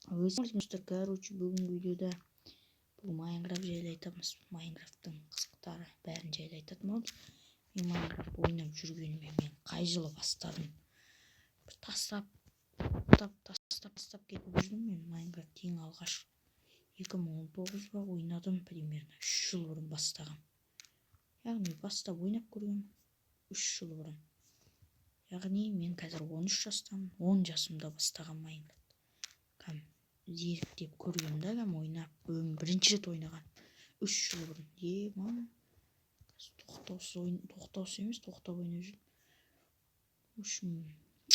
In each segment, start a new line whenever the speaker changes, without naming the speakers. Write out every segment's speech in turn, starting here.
Достар, короче, бүгінгі видеода бұл Майнкрафт жайлы айтамыз. Майнкрафттың қызықтары бәрін жайлы айтатын боламыз. Мен Майнкрафт ойнап жүргеніме мен қай жылы бастадым? Бір тастап, тастап, тастап кетіп жүрдім мен. Майнкрафт ең алғаш 2019 ба ойнадым, примерно 3 жыл бұрын бастағам. Яғни бастап ойнап көргем 3 жыл бұрын. Яғни мен қазір 13 жастамын, 10 жасымда бастаған Майнкрафт. Кәм зеріктеп көргем да, кәм ойнап, бірінші рет ойнаған 3 жыл бұрын. Ема, тоқтаусыз ойын, тоқтаусыз емес, тоқтап ойнап жүрмін. В общем,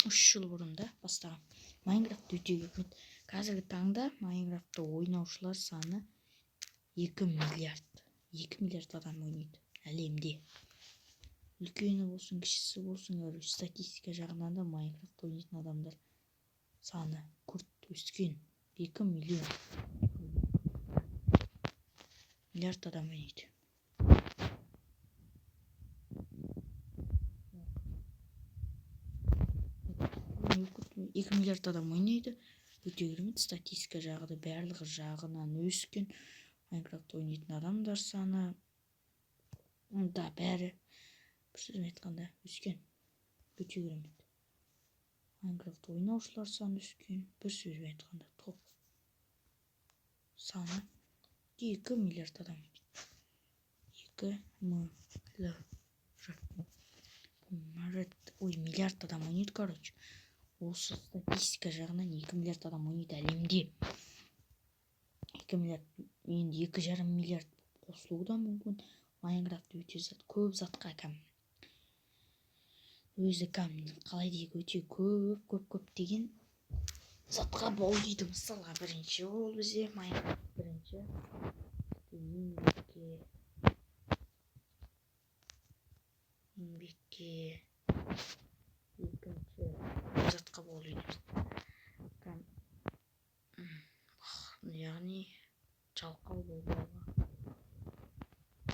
3 жыл бұрын да бастаған. Майнкрафт өте керемет. Қазіргі таңда Майнкрафтты ойнаушылар саны 2 миллиард. 2 миллиард адам ойнайды әлемде. Үлкені болсын, кішісі болсын, короче, статистика жағынан да Майнкрафт ойнайтын адамдар саны күрт өскен. 2 миллион миллиард адам ойнайды. 2 миллиард адам ойнайды. Өте керемет, статистика жағы да барлығы жағынан өскен. Майнкрафт ойнайтын адамдар саны да бәрі, бір сөзбен айтқанда, өскен. Өте керемет. Майнкрафт ойнаушылар саны өскен. Бір сөзбен айтқанда, топ саны 2 миллиард адам ойнайды. 2 ой, миллиард адам ойнайды, короче. Осы статистика жағынан 2 миллиард адам ойнайды әлемде. 2 миллиард, енді 2,5 миллиард қосылуы да мүмкін. Майнкрафт өте зат, көп затқа кәм өзі кәм қалай дейік, өте көп көп көптеген затқа баулиды. Мысалға, бірінші ол бізде Майнкрафт бірінші еңбекке, екінші затқа баулиды. Кәм, яғни жалқау болмауға,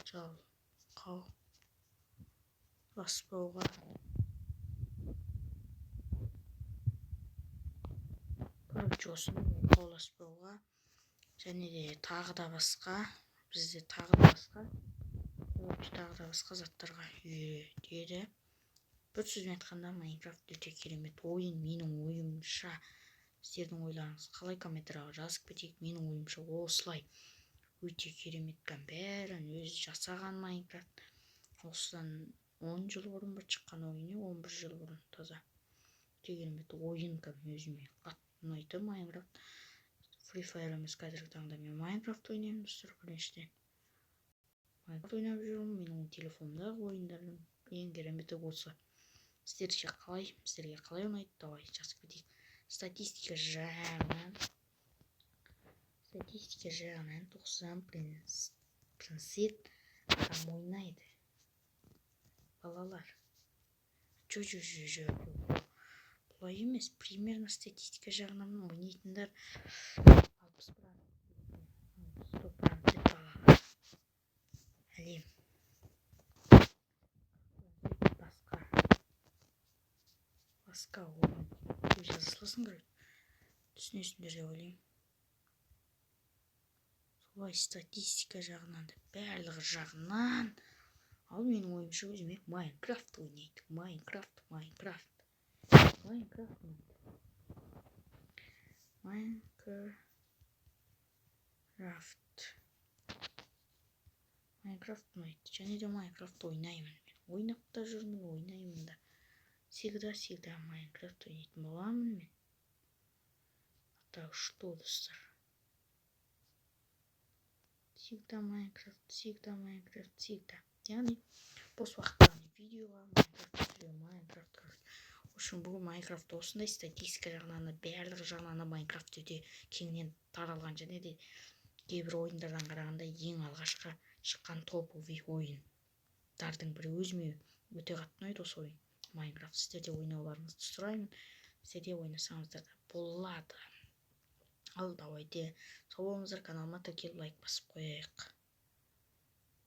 жалқау баспауға. Короче, осыны жалқауласпауға және де тағы да басқа, бізде тағы да басқа, короче, тағы да басқа заттарға үйретеді. Бір сөзбен айтқанда, Майнкрафт өте керемет ойын, менің ойымша. Сіздердің ойларыңыз қалай, комментарийға жазып кетейік. Менің ойымша осылай өте керемет, кәм бәрін өзі жасаған Майнкрафт. Осыдан 10 жыл бұрын бір шыққан ойын, 11 жыл бұрын, таза өте керемет ойын, кәм өзіме қатты ұнайды Майнкрафт. Free Fire емес, қазіргі таңда мен Майнкрафт ойнаймын, достар. Біріншіден, Майнкрафт ойнап жүрмін. Менің телефонымдағы ойындардың ең кереметі осы. Сіздерше қалай, сіздерге қалай ұнайды, давай жазып кетейік. Статистика жағынан 90% адам ойнайды, балалар. Жо, жо, жо, жо, бұлай емес, примерно статистика жағынан ойнайтындар 60% балалар. Әлем басқа ойын жаза саласың, короче, түсінесіңдер деп ойлаймын. Солай, статистика жағынан да, барлығы жағынан. Ал менің ойымша, өзіме Майнкрафт ойнайды. Майнкрафт, Майнкрафт, Майнкрафт ұнайды. Майнкрафт, Майнкрафт ұнайды және де Майнкрафт ойнаймын мен. Ойнап та жүрмін, ойнаймын да. Всегда, всегда Майнкрафт ойнайтын боламын мен. Так что, достар, всегда Майнкрафт, всегда Майнкрафт, всегда. Яғни бос уақытта видеоға Майнкрафт түсіремін, Майнкрафт, короче. В общем, бүгін Майнкрафт осындай статистика жағынан да, барлығы жағынан да Майнкрафт өте кеңінен таралған және де кейбір ойындардан қарағанда ең алғашқы шыққан топовый ойындардың бірі. Өзіме өте қатты ұнайды осы ойын Майнкрафт. Сіздер де ойнауларыңызды сұраймын, сіздер де ойнасаңыздар да болады. Ал давайте, сау болыңыздар, каналыма тіркеліп, лайк басып қояйық.